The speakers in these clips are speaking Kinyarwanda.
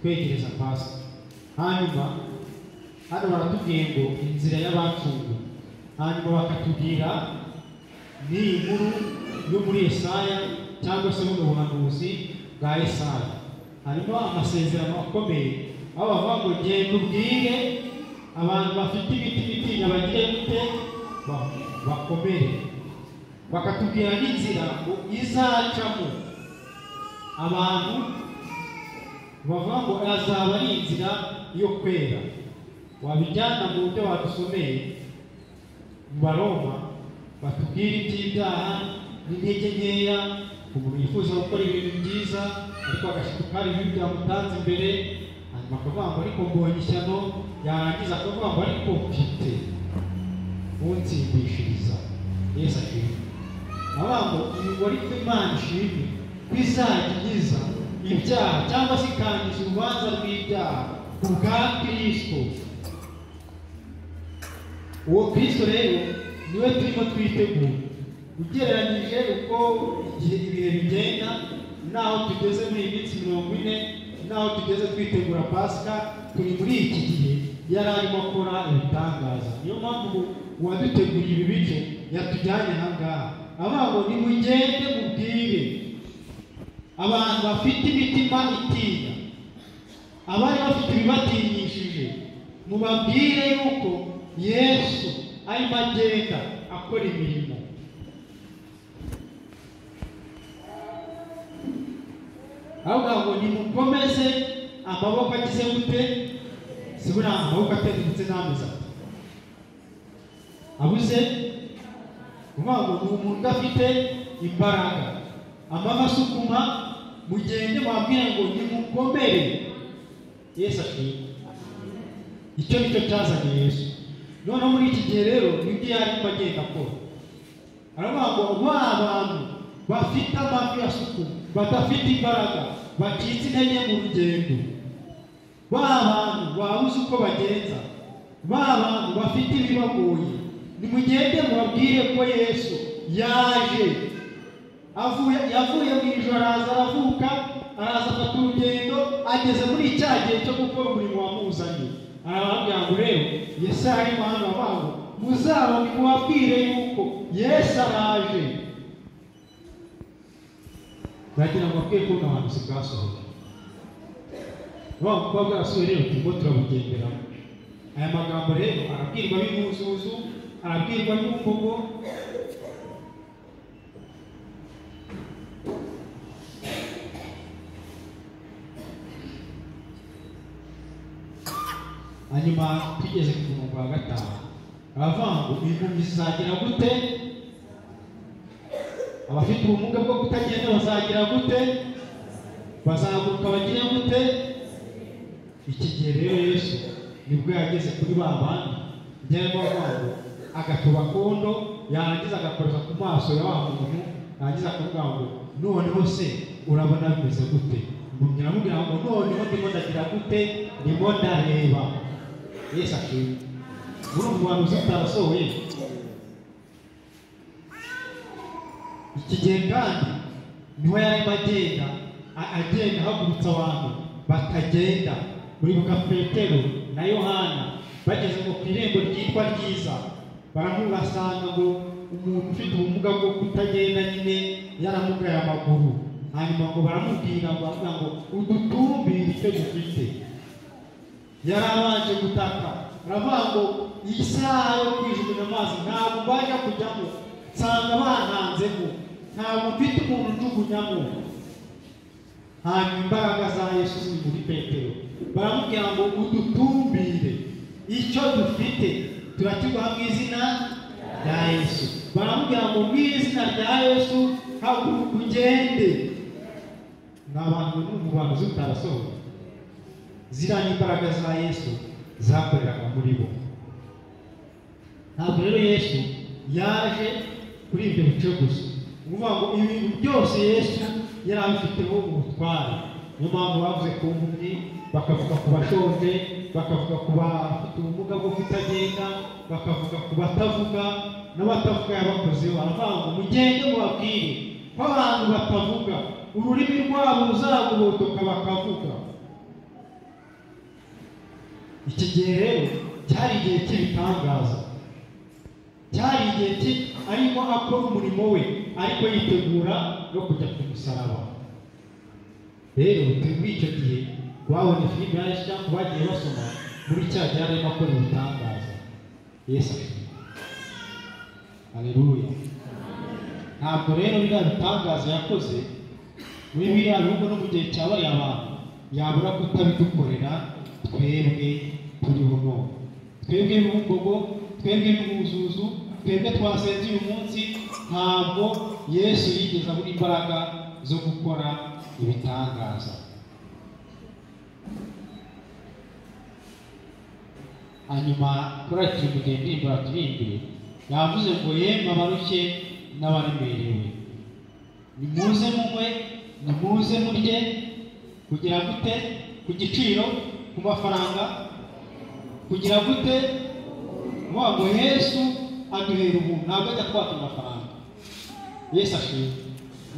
Twegereza Pasika. Hanyuma hano baratubwiye ngo inzira y'abacunguwe, hanyuma bakatubwira n'iyi nkuru yo muri Yesaya cyangwa se buno buhanuzi bwa Yesaya. Harimo amasezerano akomeye aho bavuga ngo genda ubwire abantu bafite imitima itinya bagire gute bakomere. Bakatubwira n'inzira ngo izacamo abantu bavuga ngo azaba ari inzira yo kwera. Wabijyana mu buryo badusomeye mu Baroma, batubwira iby'ibyaha n'intege nkeya, umuntu yifuza gukora ibintu byiza ariko agashiduka hari ibibi byamutanze imbere, hanyuma akavuga ngo ariko mbonye ishyano, yarangiza akavuga ngo ariko mfite untsindishiriza. Yesu ashimwe. Avuga ngo ngo ariko Imana ishimwe ko izajya inkiza ibyaha cyangwa se ikangiza urubanza rw'ibyaha ku bwa Kristo. Uwo Kristo rero niwe turimo twitegura. Ugereranyije uko igihe ibihe bigenda n'aho tugeze muri iyi minsi 40, n'aho tugeze twitegura Pasika, turi muri iki gihe yari arimo akora ibitangaza. Niyo mpamvu uwaduteguriye ibi bice yatujyanye aha ngaha, avuga ngo nimugende mubwire abantu bafite imitima itinya, abari bafite ibibatinyishije, mubabwire yuko Yesu arimo agenda akora imirimo. Avuga ngo nimukomeze amaboko agize gute, sibura amaboko atendetse n'ameza abuze, uvuga ngo ni umuntu udafite imbaraga, amavi asukuma, mugende mubabwire ngo nimukomere. Yesu ashimwe. Icyo nicyo cyazanye Yesu. Noneho muri iki gihe rero nibyo yarimo agenda akora. Aravuga ngo ba bantu bafite amavi asukuma, badafite imbaraga, bacitse intege mu rugendo, ba bantu babuze uko bagenza, ba bantu bafite ibibagoye, nimugende mubabwire ko Yesu yaje. Yavuye mu ijoro araza aravuka, araza afata urugendo, ageze muri cya gihe cyo gukora umurimo wamuzanye. Arababwira ngo rero Yesu arimo hano, avuga ngo muzabone mubabwire yuko Yesu araje. Bagira ngo bakwiye kubona ubuhanuzi bwasohoye. Kuba bwarasohoye rero turimo turabugenderamo. Aya magambo rero arabwirwa b'impuzuzu, arabwirwa n'imbogo. Hanyuma tugeze ku murongo wa 5, aravuga ngo impumyi zizagira gute, abafite ubumuga bwo kutagenda bazagira gute, bazahaguruka bagire gute. Iki gihe rero Yesu nibwo yageze kuri ba bandi njyemo avuga ngo agatoba kondo, yarangiza agakoreza ku maso ya wa muntu, yarangiza akavuga ngo noneho se urabona bimeze gute? Umuntu aramubwira ngo noneho ndimo ndagira gute, ndimo ndareba. Yesu ashimwe. Muri ubu buhanuzi butarasohoye. Iki gihe kandi niho yarimo agenda ahagurutsa abantu batagenda. Muribuka Petero na Yohana bageze ngo ku irembo ryitwa Ryiza, baramubasanga ngo umuntu ufite ubumuga bwo kutagenda nyine yaramugaye amaguru, hanyuma ngo baramubwira ngo avuga ngo udutumbire icyo dufite. Yarabanje gutaka, aravuga ngo iyi saha yo kwijugunya amazi ntabwo mbasha kujyamo, nsanga bantanzemo, ntabwo mfite umuntu njugunyamo. Hanyuma imbaraga za Yesu ziri muri Petero, baramubwira ngo udutumbire icyo dufite turakiguha mu izina rya Yesu. Baramubwira ngo mu izina rya Yesu haguruka ugende. Ni abantu n'ubuhanuzi butarasohoye. Ziriya ni imbaraga za Yesu zakoreraga muri bo. Ntabwo rero Yesu yaje kuri ibyo bice gusa, ni ukuvuga ngo ibintu byose Yesu yari abifiteho ubutware. Niyo mpamvu bavuze ku mpumyi, bakavuga ku bashonje, bakavuga ku bafite ubumuga bwo kutagenda, bakavuga ku batavuga, n'abatavuga yabakozeho. Aravuga ngo mugende mubabwire ko abantu batavuga ururimi rwabo ruzagobotoka bakavuga. Iki gihe rero cyari igihe cy'ibitangaza, cyari igihe arimo akora umurimo we ariko yitegura no kujya ku musaraba. Rero turi muri icyo gihe babonye filime ya Yesu cyangwa bagiye basoma muri cya gihe arimo akora ibitangaza. Yesu ashimwe, haleluya. Ntabwo rero biriya bitangaza yakoze muri biriya bihugu no mu gihe cya bariya bantu yabura kutabidukorera twebwe turiho none, twebwe b'Ibumbogo, twebwe b'Ibuzuzu, twebwe twasenze uyu munsi. Ntabwo Yesu yigeze abura imbaraga zo gukora ibitangaza. Hanyuma korali turi mu gihe indirimbo yaturirimbiye yavuze ngo yemwe abarushye n'abaremerewe, nimuze munywe, nimuze murye, kugira gute? Ku giciro, ku mafaranga, kugira gute? Ngo Yesu aduhera ubuntu, ntabwo ajya twaka amafaranga. Yesu ashimwe.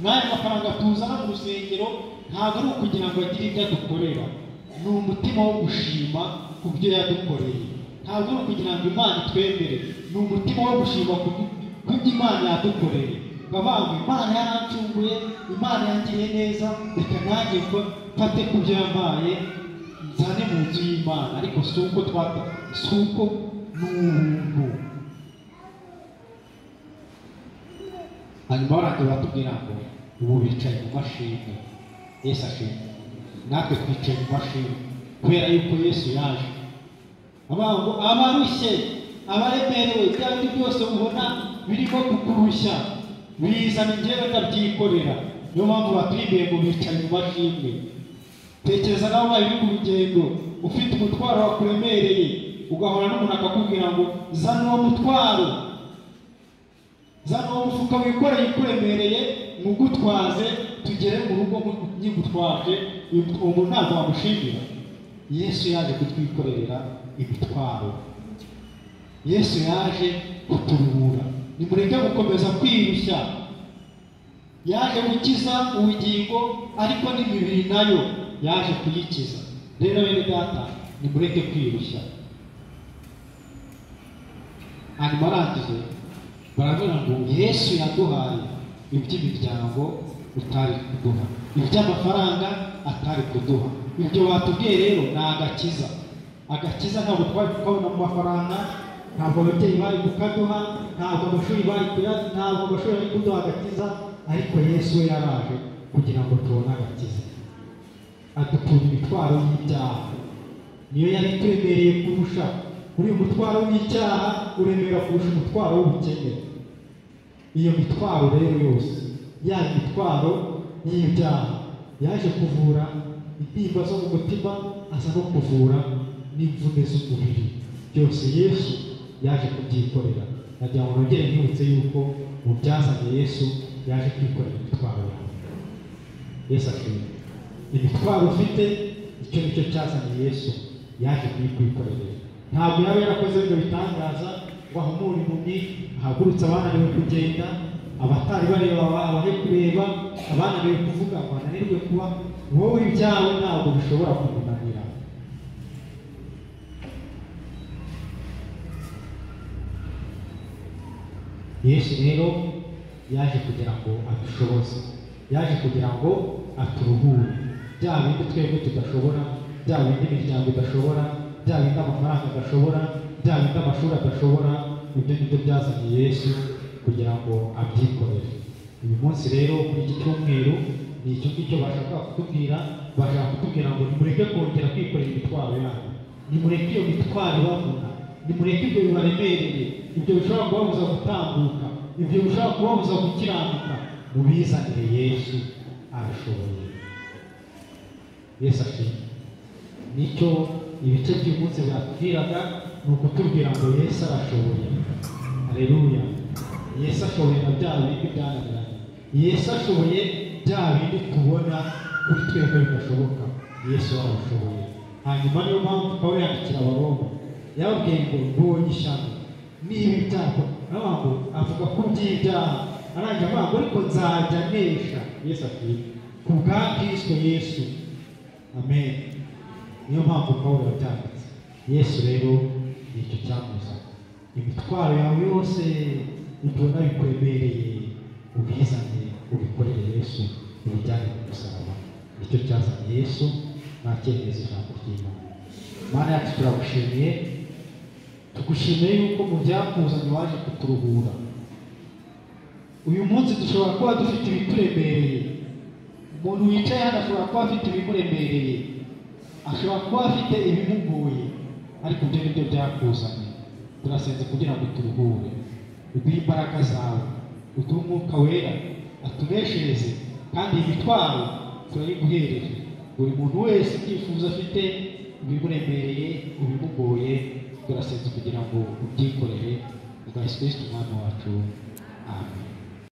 N'ayo mafaranga tuzana mu rusengero ntabwo ari ukugira ngo agire ibyo adukorera, ni umutima wo gushima ku byo yadukoreye. Ntabwo ari ukugira ngo Imana itwemere, ni umutima wo gushima ku byo Imana yadukoreye. Bavuga ngo Imana yarancunguye, Imana yangiriye neza, reka nanjye mfate ku byo yampaye nzane mu nzu y'Imana. Ariko si uko twata, si uko, ni ubuntu. Hanyuma barangiye batubwira ngo ubu bicaye mu mashimwe. Yesu ashimwe. Natwe twicaye mu mashimwe kubera yuko Yesu yaje. Abavuga ngo abarushye, abaremerewe, bya bindi byose ubona birimo kukurushya bizana njyewe ndabyikorera. Niyo mpamvu baturimbeye ngo bicaye mu mashimwe. Tekereza nawe ubaye uri ku rugendo ufite umutwaro wakuremereye, ugahora n'umuntu akakubwira ngo zana uwo mutwaro, zana uwo mufuka wikoreye ukuremereye, mugutwaze tugere mu rugo nyigutwaje. Uwo muntu ntabwo wamushimira. Yesu yaje kutwikorera imitwaro, Yesu yaje kuturuhura. Nimureke gukomeza kwirushya. Yaje gukiza ubugingo ariko n'imibiri nayo yaje kuyikiza. Rero bene data, nimureke kwirushya. Hanyuma arangije baravuga ngo Yesu yaduhaye iby'imiryango utari kuduha, iby'amafaranga atari kuduha. Ibyo batubwiye rero ni agakiza. Agakiza ntabwo twari kukabona mu mafaranga, ntabwo ababyeyi bari kukaduha, ntabwo amashuri bari kuyaduha, ntabwo amashuri ari kuduha agakiza, ariko Yesu we yaraje kugira ngo tubone agakiza. Adutura imitwaro y'ibyaha, niyo yari ituremereye kurusha. Uri umutwaro w'icyaha uremera kurusha umutwaro w'ubukene. Iyo mitwaro rero yose, ya mitwaro y'ibyaha, yaje kuvura intimba zo mu mutima, aza no kuvura n'imvune z'umubiri. Byose Yesu yaje kubyikorera. Nagira ngo nongere nibutse yuko mu byazanye Yesu yaje kwikorera imitwaro yawe. Yesu ashimwe. Imitwaro ufite, icyo nicyo cyazanye Yesu, yaje kuyikwikorera. Ntabwo yaba yarakoze ibyo bitangaza ngo ahumure impumyi, ahagurutse abananiwe kugenda, abatari bareba abahe kureba, abananiwe kuvuga ngo bananirwe kuba. Wowe ibyawe ntabwo bishobora kumunanira. Yesu rero yaje kugira ngo adushoboze, yaje kugira ngo aturuhure bya bindi twebwe tudashobora, bya bindi imiryango idashobora, bya bindi amafaranga adashobora, bya bindi amashuri adashobora. Ibyo nibyo byazanye Yesu kugira ngo abyikorere. Uyu munsi rero kuri iki cyumweru ni icyo ngicyo bashaka kutubwira. Bashaka kutubwira ngo nimureke kongera kwikorera imitwaro yanyu, nimureke iyo mitwaro ibavuna, nimureke ibyo bibaremereye, ibyo bishobora kubabuza gutambuka, ibyo bishobora kubabuza gukiranuka, mubizanire Yesu, arashoboye. Yesu ashimwe. Nicyo ibice by'umunsi byatubwiraga, ni ukutubwira ngo Yesu arashoboye. Haleluya. Yesu ashoboye na bya bindi byananiranye. Yesu ashoboye bya bindi tubona kuri twebwe bidashoboka, Yesu arashoboye. Hanyuma niyo mpamvu Pawulo yandikira Abaroma yababwiye ngo mbonye ishyano niba ibyago, ngo avuga ku by'ibyaha, arangira avuga ngo ariko nzajya nesha. Yesu ashimwe ku bwa Kristo Yesu. Amen. Niyo mpamvu Pawulo yabyanditse. Yesu rero nicyo cyamuzanye. Imitwaro yawe yose ubona bikwemereye, ubizane ubikorere Yesu, ubijyane ku musaraba. Nicyo cyazanye Yesu. Mwakemeza ijambo ry'Imana. Mana yacu, turagushimiye, tugushimiye yuko mu byakuzanye waje kuturuhura. Uyu munsi dushobora kuba dufite ibituremereye. Umuntu wicaye hano ashobora kuba afite ibimuremereye, ashobora kuba afite ibimugoye, ariko ibyo ni byo byakuzanye. Turasenze kugira ngo turuhure, uduhe imbaraga zawe, uduhe Umwuka Wera atubeshereze, kandi iyi mitwaro turayiguhereje. Buri muntu wese ibyifuzo afite, ibimuremereye, ibimugoye, turasenze kugira ngo ubyikorere. Ubwa Yesu Kristo Umwami wacu, amen.